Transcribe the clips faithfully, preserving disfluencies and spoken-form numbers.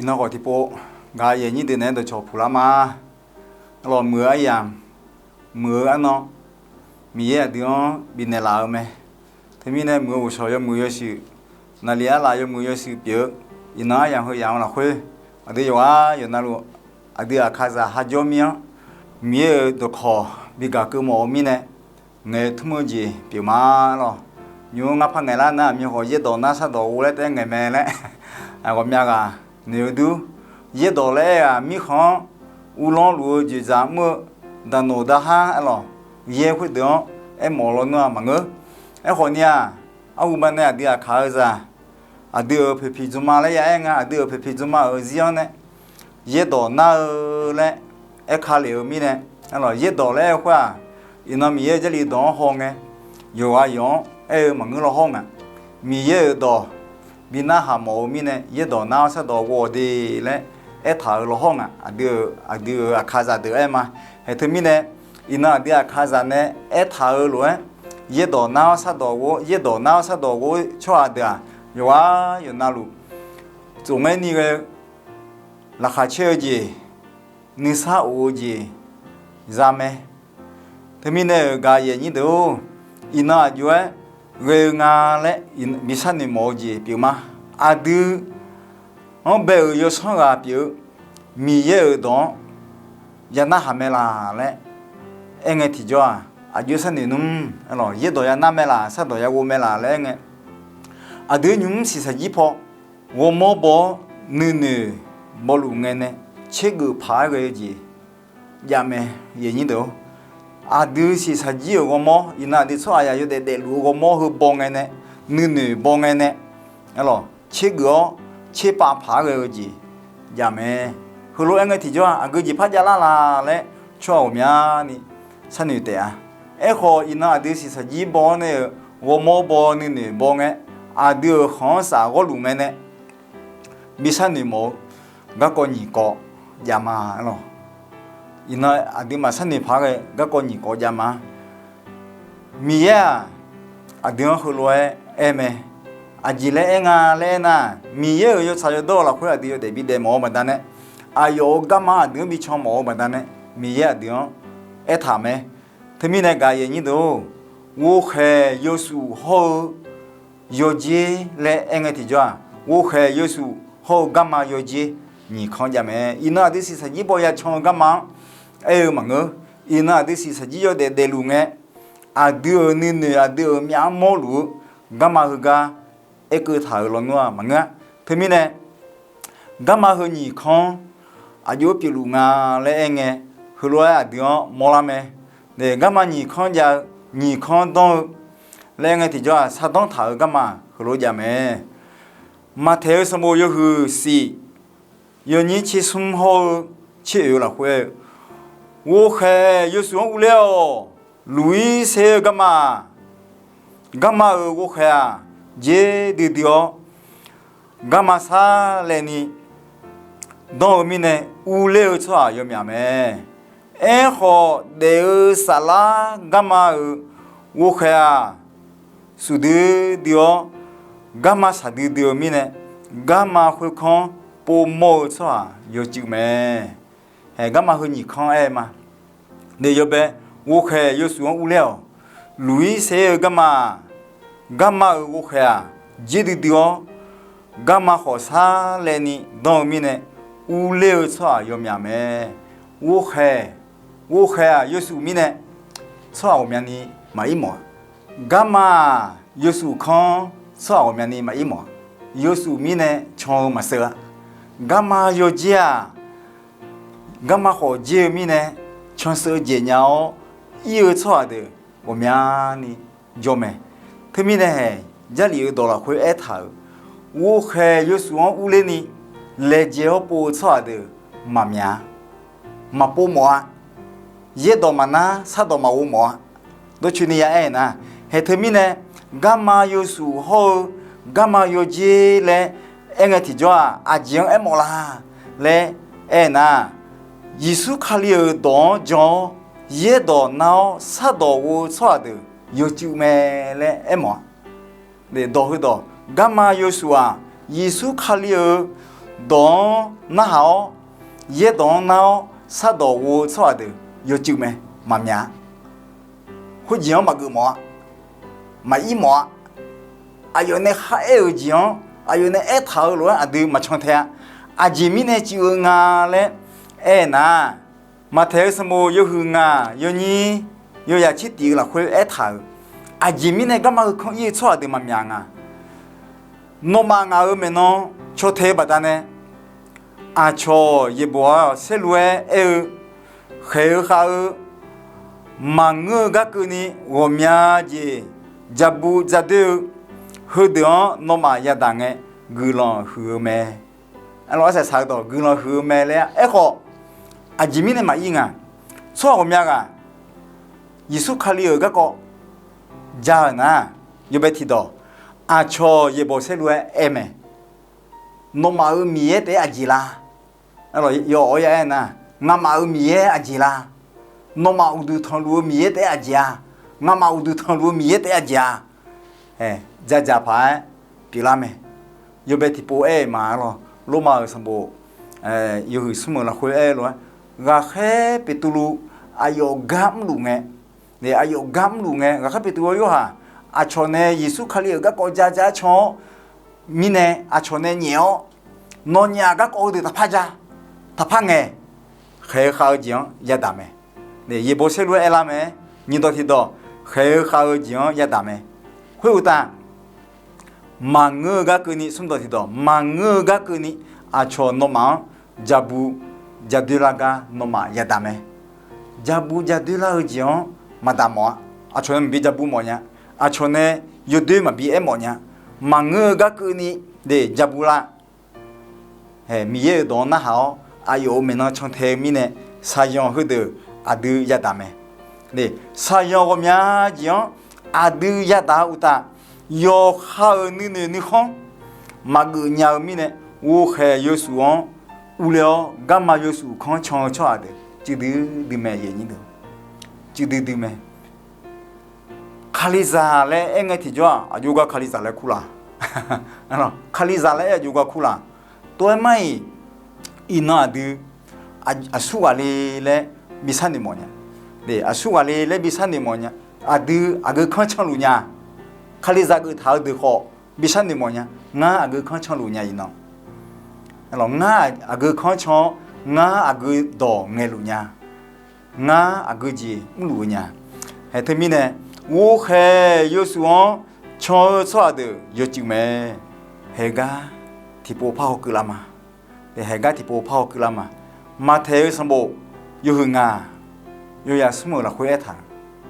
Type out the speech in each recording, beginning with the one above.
Iqnan khawf tiqpov, gaq yaeq nyir deuq naeq-aer dawqcawq puq lar ma. Arlawq, muiq-eu aryamq, muiq-eu arnan, Miqyaer aqdui-anr bifnaeq laf-eu mae. Teumirnae muiq-eu ghovshaw yawmuiq yawshuif, naqlif arlaf yawmuiq yawshuif pyeuf-eu, iqnan aryamq heu yamq-eu lafkhoer, aqdui yawqghaq yawqnavluf, aqdui Aqkaqzaq hajawr mir-anr, Miqyaer-euq dawqkawq bigaq keuv mawf-eu mirnae, ngaeq-eu tmr-eu jeq pyeuf ma lawq. Nymq-mr ngar par ngaeq lar nar, aqmyan khawf yaerdawq nar shardawq ghov laer taef-aer ngaeq mae laer, ghawqmya ghaq noeq-eu dur. Yaerdawq laer aer-aq, mirkhanq-anr uvlanr luf-eu dzoeqdzaq mr-eu daqnoq daqhar aer lawq, yaer khoerdeuq-anr aermawf lawnmr-aq maqngeur. Aerkhawfni-aq, arhu baqdanae aqdui Aqkaq-eu zaq, aqdui-euq poeqpiq dzmrma laer ya aer nga, aqdui-euq poeqpiq dzmrma-euq zir-anr nae yaerdawq nar-eu laer aerka lef-eu mirnae, aerlawq, yaerdawq laer aer-eu khoer-aq, iqnan Miqyaer-euq Jarlif dawq-anr haw ngae, yawqghaq yawq-anr aer-eu maqngeur law hawr ngaq. Miqyaer-euq dawq bi narhaq mawf-eu mirnae, yaerdawq nar-awr shardawq ghov-awq de laer aertaq-euq law hawr ngaq. Aqdui-euq, aqdui-euq Aqkaqzaq deuq aer ma. Haeq teumirnae, iqnan aqdui Aqkaqzaq nae aertaq-euq lof-aer, yaerdawq nar-awr shardawq ghov, yaerdawq nar-awr shardawq ghov-eu tsawrhaq deuq-aq, yawqghaq yawqnavluf, tsofngaer ni ghae-eu, laqkhaq caer-eu jeq, nuisar of-eu jeq za mae. Teumirnae-euq gaq yaeq nyir deuq-or, iqnan aqjox-aer ghae-eu nga laer bi sharnoeq mawf-eu jeq pyeuf ma. Aqdui-anr bae-euq yawsanr ghaq pyeuf-eu Miqyaer-euq dawq-anr ya narhaq mae laq laer aer ngae tiqjawr-aq, aqjox sharnoeq nmr. Yaerdawq ya nar mae laq, shardawq ya ghov mae laq laer aer ngae, aqdui nymq-mr shiqshaq jir paw ghawrmawr baw-awr nuinoeq bawluf ngae nae tsergeuf paq-aer ghae-eu jeq jav mae. Aqdui shiqshaq jir-euq ghawrmawr, iqnan aqdui tsawrhaq yawdaef daefluf-eu ghawrmawr heu baw ngae nae, nuinoeq baw ngae nae, aerlawq, tsergeuf-awr tserpav paq-aer ghae-eu jeq jav mae. Heulof-aer ngae tiqjawr-aq, aqgeu jeq par javlar laq laer tsawrhaq ghawqmyani sharnoeq taef-a. Aerkhawf, iqnan aqdui shiqshaq jir baw-awr nae-euq ghawrmawr baw nuinoeq baw ngae, aqdui-euq khanq-anr saf ghawrluf ngae nae bi sharnoeq mawf-eu garkawv nyiq kawv jav ma lawq. Iqnan aqduimaf sharnoeq paq-aer ghae garkawv nyiq kawv jav ma. Miqyaer-aq, aqdui-anr heulof-aer aer mae. Aqjeq laer aer nga laer aernar, Miqyaer-euq yawtsaq yawdawr-eu lafkhoer aqdui yawdaef bidaef mawf-eu baqdanae, aqyawf-euq garma aqdui-anr bican mawf-eu baqdanae, Miqyaer aqdui-anr aertaq mae. Teumirnae gaq yaeq nyir deuq-or, ghovkhaeq yawshuif hawr-eu yawjer laer aer ngae tiqjawr-aq, ghovkhaeq yawshuif hawr-eu garma yawjer nyiq kanr jav mae. Iqnan aqdui shiqshaq jir baw ya can-eu garma-anr aer-eu maqngeur. Iqnan aqdui shiqshaq jir yawdaef daefluf ngae, aqdui-euq nuinoeq aqdui-euq myavmawr luf-eu garma heugar aerkeuv taq-euq lawnmr-aq maqngeur-a. Teumirnae, garma heu nyiq kanr aqjox-aer pyeufluf nga laer aer ngae, heulof-aer aqdui-anr mawrlar mae. Naef garma nyiq kanr jav-eu, nyiq kanr danr-eu laer aer ngae tiqjawr-aq, shardanr taq-euq garma heulof jav mae. Maqtaeq-eu sanqbof yawhuiq shif, yawnyir tsersmr hawr-eu tser oeq-eu lafkhoer, ghovkhaeq yawshuif-anr urler-awq. Luq-ir ser-eu garma-aq, garma-euq ghovkhaeq-aq, jer duidui-awr, garma sarlaevni danr-eu mirnae urler-eu tsawrhaq yawmyaq mae. Aerkhawf, daef-eu saflar garma-euq ghovkhaeq-aq, shufdui dui-awr, garma shaqdui dui-eu mirnae, garma khoerkanr povmawr-eu tsawrhaq yawcuiv mae. Haeq garma heu nyiq kanr aer ma. Naef yawbae, ghovkhaeq yawshuif-anr urler-awq. Luq-ir ser-eu garma-aq, garma-euq ghovkhaeq-aq, jer duidui-awr, garma khawf sarlaevni danr-eu mirnae, urler-eu tsawrhaq yawmyaq mae. Ghovkhaeq, ghovkhaeq-aq yawshuif mirnae, tsawrhaq ghawqmyani maqir mawf-a. Garma-aq yawshuif kanr, tsawrhaq ghawqmyani maqir mawf-a. Yawshuif mirnae can-eu maqseuv-a. Garma yawjer-aq, garma khawf jer-eu mirnae, canseuv dzaeq nya-awr ir-eu tsawrhaq deuq ghawqmyani jawr mae. Teumirnae haeq, Jarlif-eu dawq lafkhoer aertaq-euq, ghovkhaeq yawshuif-anr urlerni laejae-awr pov-eu tsawrhaq deuq maqmyaq-a, maqpov mawf-a. Yaerdawq maqnar, shardawq maqghov mawf-a. Dawrcoeni ya aer-eu nar, haeq teumirnae, garma yawshuif hawr-eu garma yawjer laer aer ngae tiqjawr-aq, aqjeq-anr aermawf la laer aer-eu nar, Yeqsur Kali-euq dawq-anr jan-awr, yaerdawq nar-awr shardawq ghov-eu tsawrhaq deuq yawcuiv mae laer aermawf-a. Dawq heudawq, garma yawshuif-aq, Yeqsur Kali-euq dawq-anr narhaq-awr, yaerdawq-anr nar-awr shardawq ghov-eu tsawrhaq deuq yawcuiv mae, maqmyaq-a. Khoerjeq-anr maqgeuf mawf-a, maqir mawf-a. Aqyawf nae kharaer-euq jeq-anr aqyawf nae aertaq-euq lof-aer aqdui maqcan tae-a. Aqjeq mirnae cuiv-eu nga laer aernar, Maqtaeq-eu sanqbof yawhuiq ngaq yawnyir yawyaq tsertif-eu lafkhoer aertaq-euq, aqjeq mirnae garma heukanr ir-eu tsawrhaq deuq maqmyaq nga. Nawmaf ngaq-euq maeqnan caw tae-eu baqdanae, aqcawq yaeqbawq-aq saerlu-aer aer-eu, khaeq-eu khav-eu, maqngeur-eu gar keuvni ghawqmya jeq ja bu ja doer-eu, heudeuq-anr nawmaf yadaq ngae guiqlanq huiq-eu mae. Arsaq saq-eu dawq guiqlanq huiq-eu mae laer aerkhawf, aqjeq mirnae maqir nga. Tsawrhaq ghawqmya ghaq Yeqsur Kali-euq garkawv ja-euq nar, yawbae tiqdawq aqcawq yaeqbawq saerlu-aer aer mae. Nawmaf-euq Miqyaer taef-aer aqjeq la? Yawawq-awr ya aer nar, ngamaf-euq Miqyaer aqjeq la? Nawmaf uqduq tanqluf-eu Miqyaer taef-aer aqjeq-a? Ngamaf uqduq tanqluf-eu Miqyaer taef-aer aqjeq-a? Ae, dzaqdzaq paq-aer pyeuflar mae. Yawbae tiqpov aer-eu ma lawr, Lormav-euq sanqbof yawhuiq smr-euq lafkhoer aer-eu lof-aer, ghaqkhaer Beqtuvluv aqyawf gar mrluf ngae, aqyawf gar mrluf ngae, ghaqkhaer Beqtuvluv-awr Yorhaq aqcawq nae Yeqsur Kali-euq garkawv ja ja-aer can-awr mirnae, aqcawq nae nyaef-awr, nawnyaf garkawv heudeuq taqpar ja, taqpar ngae, khaeq-eu khav-eu jeq-anr yadaq mae. Yaeqbawq saerlu-aer aerlar mae. Nyiqdawq tiqdawq, khaeq-eu khav-eu jeq-anr yadaq mae. Khoeruqtaf, maqngeur-eu gar keuvni, smrdawq tiqdawq, maqngeur-eu gar keuvni aqcawq nawmaf-anr ja bu ja doer lar gar nawmaf yadaq mae. Ja bu ja doer lar-eu jeq-anr maqdaq mawf-a. Aqcawq nae maqbi ja bu mawf nya. Aqcawq nae yawdoer maqbi aer mawf nya. Maqngeur-eu gar keuvni de ja bu lar. Miqyaer-euq dawq-anr narhaq-awr aqyawf-euq maeqnan cantae-eu mirnae, saqyanq heudeuq aqdui yadaq mae. Saqyanq ghawqmya jeq-anr aqdui yadaq-eu uqtaf, yawqha-euq nuinoeq nuikhanr maqgeuf nya-eu mirnae, ghovkhaeq yawsuf-anr urle-awr garma yawsuf kanr can-eu tsawrhaq deuq cuivdui dui mae. Cuivdui dui mae. Kalizaq laer aer ngae tiqjawr-aq, aqjox gar Kalizaq laer kur la? Kalizaq laer aer aqjox gar kur la? Tov-aer mar-iq, iqnan aqdui aqsur ghaq le laer bi sharnoeq mawf nya. Aqsur ghaq le laer bi sharnoeq mawf nya. Aqdui aqgeu kanr canluf nya. Kalizaq geuftaq-eu deuq khawf bi sharnoeq mawf nya. Ngar aqgeu kanr canluf nya iqnan. Ngar aqgeu kanr can-awr, ngar aqgeu dawq ngaeqluf nya. Ngar aqgeu jeq mrluf-eu nya. Haeq teumirnae, ghovkhaeq yawsuf-anr can-eu tsawrhaq deuq yawcuiv mae. Haeq gar tiqpov par haw keuvlar ma. Haeq gar tiqpov par haw keuvlar ma. Maqtaeq-eu sanqbof yawhuiq ngaq yawyaq smr-euq lafkhoer aertaq,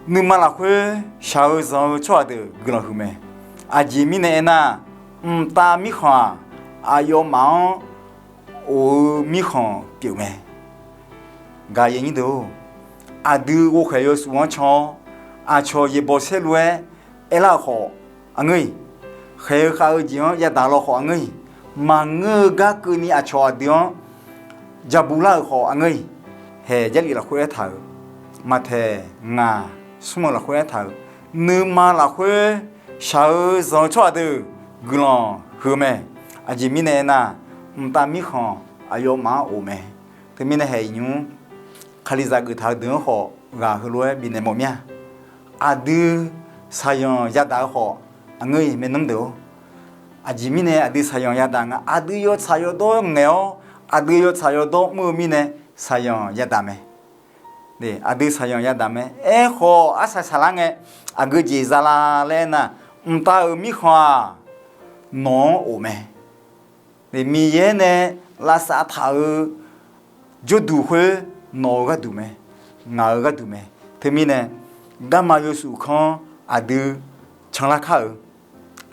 nuima lafkhoer shaq-eu zanq-eu tsawrhaq deuq guiqlanq huiq mae. Aqjeq mirnae aernar, mqtav mirkhanq-aq, aqyawfmaf-anr of-eu mirkhanq pyeuf mae. Gaq-eu nyir deuq-or, aqdui ghovkhaeq yawsuf-anr can-awr, aqcawq yaeqbawq saerlu-aer aerlar-euq khawf aqngeur-iq, khaeq-eu khav-eu jeq-anr yadaq law khawf aqngeur-iq, maqngeur-eu gar keuvni aqcawq aqdui-anr ja bu lar-euq khawf aqngeur-iq, haeq Jarlif lafkhoer aertaq-euq, Maqtaeq ngaq smr-eu lafkhoer aertaq-euq, nuima lafkhoer shaq-eu zanq-eu tsawrhaq deuq guiqlanq huiq-eu mae. Aqjeq mirnae aernar, mqtav mirkhanq aqyawfmaf-anr of mae. Teumirnae haeq iqnymr Kalizaq geuftaq-eu deuq-anr khawf ghaq heulof-aer bifnaeq mawf mir-a. Aqdui saqyanq yadaq-eu khawf aqngeur-iq maernmr deuq-or, aqjeq mirnae aqdui saqyanq yadaq nga, aqdui yawtsaq yawdawr ngaeq-awr, aqdui yawtsaq yawdawr mr-eu mirnae saqyanq yadaq mae. Aqdui saqyanq yadaq mae. Aerkhawf arsaq saqlar ngae aqgeu jeq za la laer aernar, mqtav-euq mirkhanq-aq, nawq-anr of mae. Miqyaer nae lavsav taq-eu jawrduq khoer nawq-eu gharduq mae, ngaq-euq gharduq mae. Teumirnae garma yawsuf kanr aqdui canlar kar-euq,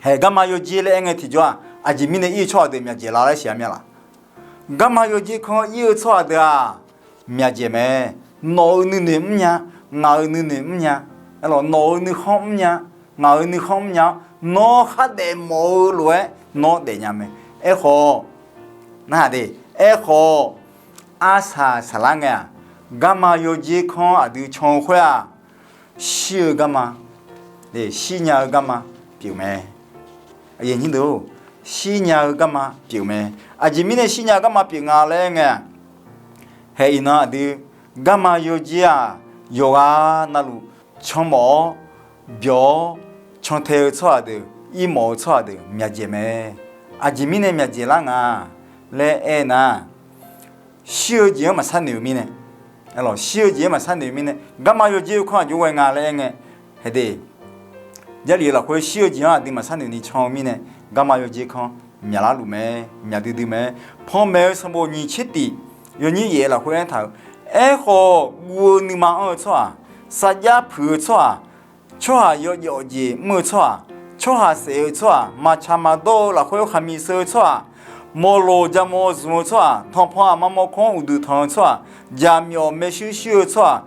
haeq garma yawjer laer aer ngae tiqjawr-aq, aqjeq mirnae ir-eu tsawrhaq deuq myaqdzaeq la laer siq-a mir-a laq? Garma yawjer kanr ir-eu tsawrhaq deuq-aq, myaqdzaeq mae. Nawq-euq nuinoeq mrnya, ngaq-euq nuinoeq mrnya, nawq-euq nuikhanr mrnya, ngaq-euq nuikhanr mrnya-awr, nawr khardaef mawf-eu lof-aer nawr daefnya mae. Aerkhawf, nar de, aerkhawf, arsaq saqlar ngae-aq, garma yawjer kanr aqdui can-eu khoer-aq, shir-eu garma, shirnya-eu garma pyeuf mae. Shirnya-eu garma pyeuf mae. Aqjeq mirnae shirnya garma pyeuf nga laer aer ngae-aq, hae iqnan aqdui garma yawdzer-aq, yawqghaq navluf canmawf-awr, byawq-awr, cantae-eu tsawrhaq deuq, irmawf-eu tsawrhaq deuq myaqdzaeq mae. Aqjeq mirnae myaqdzaeq lar nga laer aernar, shir-eu jeq-anr maqsharnoeq-eu mirnae, shir-eu jeq-anr maqsharnoeq-eu mirnae garma yawdzer-eu kanr aqjox ghae nga laer aer ngae, hae de. Jarlif-eu lafkhoer shir-eu jeq-anr aqdui maqsharnoeq ni can-eu mirnae, garma yawdzer kanr myaqlar luf mae, myaq duidui mae. Panmaeq-eu sanqbof nyiq tser tif yawnyir yaef lafkhoer aertaq-euq, Aerkhawf, guv-eu nuima anr-eu tsawrhaq, sarjax puiq-eu tsawrhaq, tsawrhaq yawjawf jeq mr-eu tsawrhaq, tsawrhaq saef-eu tsawrhaq, maqtsaq maqdawr-eu lafkhoer khaqmiq sheu-eu tsawrhaq, mawloq jamaw zmq-eu tsawrhaq, tanqpanq aqma mawrkawr-anr uqduq tanq-eu tsawrhaq, jaqmyawf maershuir shuir-eu tsawrhaq,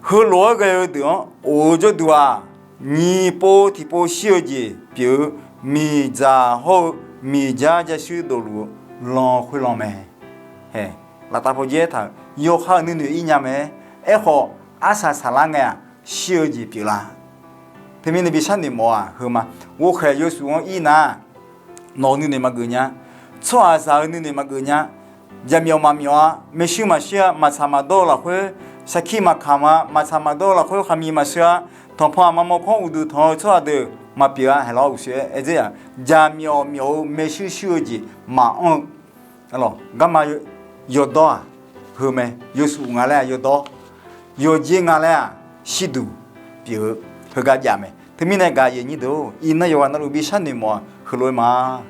heulof-aer ghae-eu deuq-anr of-eu jawrduq-aq, nyiq pov tiqpov shir-eu jeq pyeuf-eu, miqdzaq hawr-eu miqjar jarshuir dofluf-eu lan khoerlan mae. Hae, laftav pawdzer aertaq-euq yawqha-euq nuinoeq ir nya mae. Aerkhawf, arsaq saqlar ngae-aq, shir-eu jeq pyeuflar. Teumirnae bi sharnoeq mawf-aq heuma, ghovkhaeq yawsuf-anr ir nar, nawq-euq nuinoeq maqgeuf nya, tsawrhaqzaq-euq nuinoeq maqgeuf nya, jaqmyawf maqmyawf-a, maershuir maqshuir-a, maqtsaq maqdawr-eu lafkhoer, sarkir maqkamq-a, maqtsaq maqdawr-eu lafkhoer khaqmiq maqsheu-a, tanqpanq aqma mawrkawr-anr uqduq tanq-eu tsawrhaq deuq maqpyeuf-a, haeq lawr uqshoe aer dzer-aq, jaqmyawf myawf-eu maershuir shuir-eu jeq maqanr-eu, garma yawdawr-aq, heu mae, yawsuf nga laer-aq yawdawr, yawdzer nga laer-aq shirduq pyeuf-eu, heugar jav mae. Teumirnae gaq-eu aqyuif aqnyir deuq-or, iqnan yawqghaq navluf bi sharnoeq mawf-aq heulof-aer ma.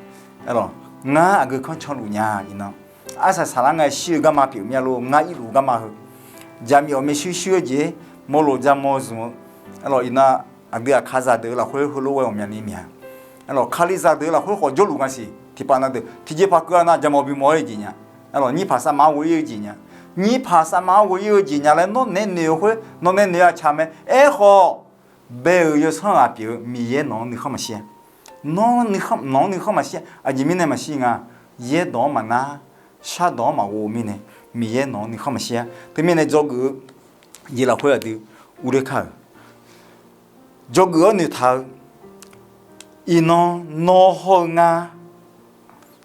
Ngar aqgeu kanr canluf nya iqnan. Arsaq saqlar ngae shir-eu garma pyeuf mir-a lor, ngar irluf-eu garma heu. Jaqmyawf maershuir shuir-eu jeq, mawloq jamaw zmq-eu, aerlawq iqnan aqdui aqkaqzaq deuq-eu lafkhoer heulof ghae ghawqmyani mya. Aerlawq kalizaq deuq-eu lafkhoer khawf jawrluf nga siq, tiqpav na deuq tiqjeqpaq keuv-a nar jamaw bimawf-aer-eu jeq nya. Aerlawq nyirpaq safmaf-anr ghoe ir-eu jeq nya. Nyirpaq safmaf-anr ghoe ir-eu jeq nya laer nawr naeq noeq-eu khoer, nawq nae noeq-eu aqcaq mae. Aerkhawf, bae-euq yawsanr ghaq pyeuf-eu Miqyaer nawq-anr nuikhanr maqshir-a. Nawr nuikhanr, nawq-anr nuikhanr maqshir-a. Aqjeq mirnae maqshir nga, yaerdawq-anr maqnar, shardawq-anr maqghov-eu mirnae, Miqyaer nawq-anr nuikhanr maqshir-a. Teumirnae dzawgeuf-eu jeq lafkhoer aqdui urler kar-euq, dzawgeuf-awr noeqtaq-eu, iqnan nawr hawr-eu ngar,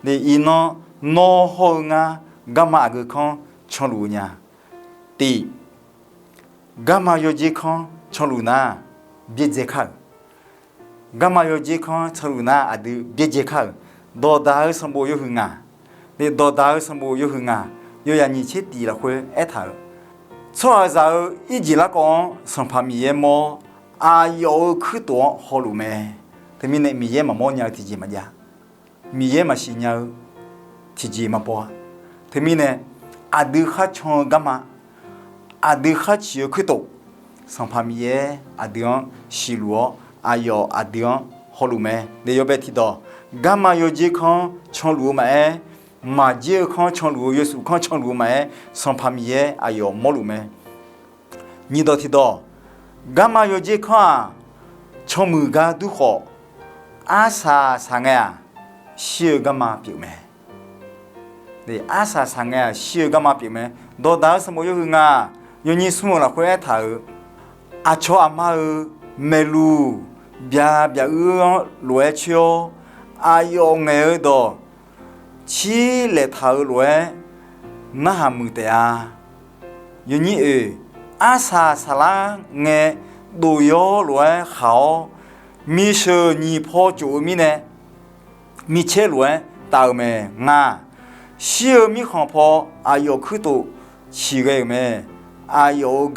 iqnan nawr hawr-eu ngar, garma aqgeu kanr canluf-eu nya. Tiq, garma yawdzer kanr canluf nar, byaerdzae kar-euq. Garma yawdzer kanr canluf nar aqdui byaerdzae kar-euq. Dawqdaq-eu sanqbof yawhuiq ngaq, dawqdaq-eu sanqbof yawhuiq ngaq, yawyaq nyiq tser tiq lafkhoer aertaq-euq, tsawrhaqzaq-eu irjeq larkawv-anr Sanqpaq Miqyaer mawr, aqyawf-euq kuirtof-anr hawluf mae. Teumirnae Miqyaer maqmawr nya-eu tiqjeq maqjav. Miqyaer maqsiq nya-eu tiqjeq maqbaw-a. Teumirnae aqdui khar can-eu garma, aqdui khar ciq-eu kuirtof, Sanqpaq Miqyaer aqdui-anr siqluf-awr aqyawf aqdui-anr hawluf mae. Yawbae tiqdawq, garma yawdzer kanr canluf-eu maqaer, maqdzer-eu kanr canluf-eu, yawsuf kanr canluf-eu maqaer, Sanqpaq Miqyaer aqyawf mawrluf mae. Nyiqdawq tiqdawq, garma yawdzer kanr-aq, canmuiq gar dur khawf, arsaq saq ngae-aq, shir-eu garma pyeuf mae. Arsaq saq ngae-aq shir-eu garma pyeuf mae. Dawqdaq-eu sanqbof yawhuiq ngaq, yawnyir smr-eu lafkhoer aertaq-euq, aqcawq aqma-euq maeqluq byaq byaq uir-anr lof-aer coer-awr, aqyawf ngaeq-eu dawq cir laeqtaq-euq lof-aer narhaq muiq taef-a. Yawnyir oeq, arsaq saqlar ngae, dof yawr lof-aer khaq-awr, miqsheuq nyiq paw cof-eu mirnae, micaer lof-aer taf-euq mae. Ngaq, shir-eu mirkhanq paw aqyawf kuirtof ciqghae-euq mae. Aqyawf-euq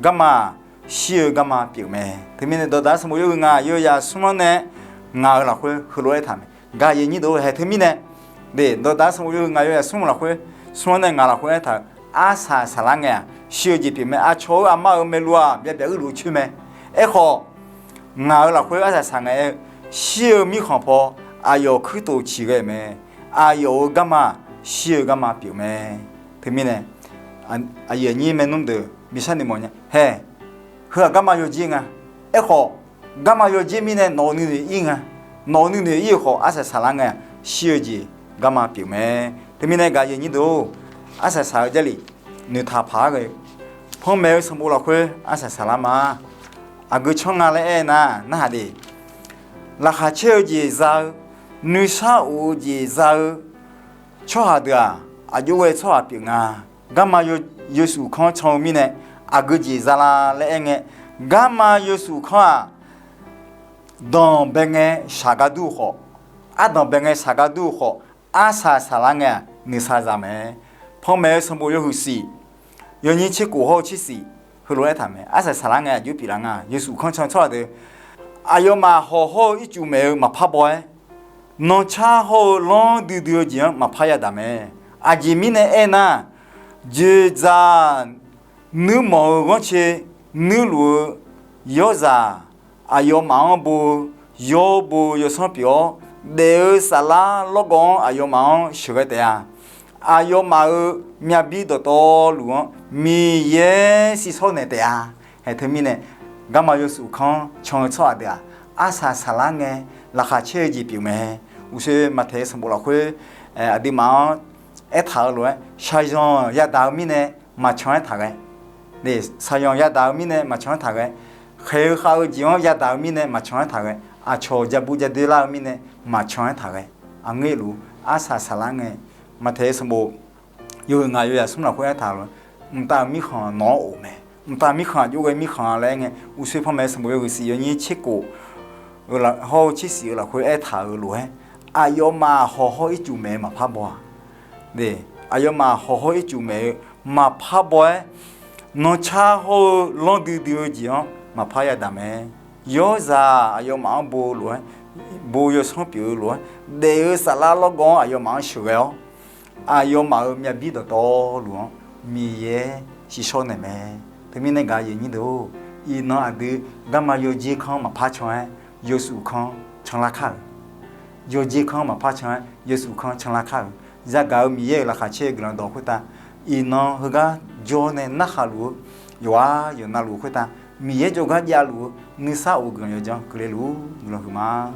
garma-aq, shir-eu garma pyeuf mae. Teumirnae dawqdaq-eu sanqbof yawhuiq ngaq, yawyaq smr-anr nae ngaq-euq lafkhoer heulof-aer taq mae. Gaq-eu aqyuif aqnyir deuq-or, haeq teumirnae, dawqdaq-eu sanqbof yawhuiq ngaq, yawyaq smr-eu lafkhoer, smr-anr nae ngaq lafkhoer aertaq-euq, arsaq saqlar ngae-aq, shir-eu jeq pyeuf mae. Aqcawq-euq aqma-euq maeqluq-aq byaq byaq uir lof-aer coer mae. Aerkhawf, ngaq-euq lafkhoer arsaq saq ngae-aer, shir-eu mirkhanq paw aqyawf kuirtof ciqghae-euq mae. Aqyawf-euq garma-aq, shir-eu garma pyeuf mae. Teumirnae aqyuif aqnyir maernmr deuq bi sharnoeq mawf nya. Haeq, heu-aq garma yawdzer nga. Aerkhawf, garma yawdzer mirnae nawq-euq nuinoeq ir nga. Nawq-euq nuinoeq ir-euq khawf arsaq saqlar ngae-aq, shir-eu jeq garma pyeuf mae. Teumirnae gaq-eu aqyuif aqnyir deuq-or, arsaq saq-eu Jarlif noeqtaq paq-aer ghae-eu, panmaeq-eu sanqbof lafkhoer arsaq saqlar ma. Aqgeu canr nga laer aernar, narhaq de. Laqkhaq caer-eu jeq za-eu, nuisar of-eu jeq za-eu, Tsawrhaq deuq-aq, aqjox ghae tsawrhaq pyeuf nga. Garma yawshuif kanr can-eu mirnae, aqgeu jeq za la laer aer ngae, garma yawshuif kanr-aq, danqbae ngae shaq gar dur-eu khawf, ardanqbae ngae shaq gar dur-eu khawf, arsaq saqlar ngae-aq nuisar za mae. Panmaeq-eu sanqbof yawhuiq shif, yawnyir tserkof hawr-eu tsershif, heulof-aer aertaq mae. Arsaq saqlar ngae aqjox pyeuflar nga. Yawshuif kanr can tsawrhaq deuq, aqyawfmaf hawq hawr-eu ircuf maeq-eu maqpar baw-aer, nanrcar hawr-eu lanr duidui-eu jeq-anr maqpar yadaq mae. Aqjeq mirnae aernar, dzoeqdzaq nuirmanq-eu ghanrcae nuirluf-eu yawrzaq, aqyawfmaf-anr bo-eu yawr bo-eu yawsanr pyeuf-awr, daef-eu saflar lawrgawv-anr aqyawfmaf-anr sheuqghae taef-a. Aqyawfmaf-euq myavbir dawqtawvluf-anr Miqyaer shirshawr naeq taef-a. Haeq teumirnae, garma yawshuif kanr can-eu tsawrhaq deuq-aq, arsaq saqlar ngae laqkhaq caer-eu jeq pyeuf mae. Uqshoe Maqtaeq-eu sanqbof lafkhoer aqduimaf-anr aertaq-eu lof-aer, shaqzanq yadaq-eu mirnae maqcan-aer taq ghae. Shaqzanq yadaq-eu mirnae maqcan-aer taq ghae. Khaeq-eu khav-eu jeq-anr yadaq-eu mirnae maqcan-aer taq ghae. Aqcawq ja bu ja doe lar-eu mirnae maqcan-aer taq ghae. Aqngeur luf arsaq saqlar ngae, Maqtaeq-eu sanqbof yawhuiq ngaq yawzaq smr lafkhoer aertaq lof-aer, mqtav-euq mirkhanq nawq-anr of mae. Mqtav mirkhanq aqjox ghae mirkhanq laer aer ngae, uqshoe panmaeq-eu sanqbof yawhuiq shif yawnyir tserkof hawr-eu tsershif-eu lafkhoer aertaq-euq lof-aer, aqyawfmaf hawq hawr ircuf maeq-eu maqpar baw-a. Aqyawfmaf hawq hawr ircuf maeq-eu maqpar baw-aer, nanrcar hawr-eu lanr duidui-eu jeq-anr maqpar yadaq mae. Yawrzaq aqyawfmaf-anr bo-eu lof-aer, bo-eu yawsanr pyeuf-eu lof-aer, daef-eu saflar lawrgawv-anr aqyawfmaf-anr sheuqghae-awr, aqyawfmaf-euq myavbir dawqtawvluf-anr Miqyaer shirshawr naeq mae. Teumirnae gaq-eu aqyuif aqnyir deuq-or, iqnan aqdui garma yawjer kanr maqpar can-aer yawshuif kanr canlar kar-euq. Yawjer kanr maqpar can-aer yawshuif kanr canlar kar-euq. Yagaq-euq Miqyaer-euq laqkhaq caer-eu guiqlanq dawq khoertav, iqnan heugar jawr nae narhaq luf-eu, yawqghaq yawqnav luf-eu khoertav, Miqyaer jawrgar javluf-eu nuisar of-eu guiqlanq yawjan keuvle luf-ur guiqlanq huiqma.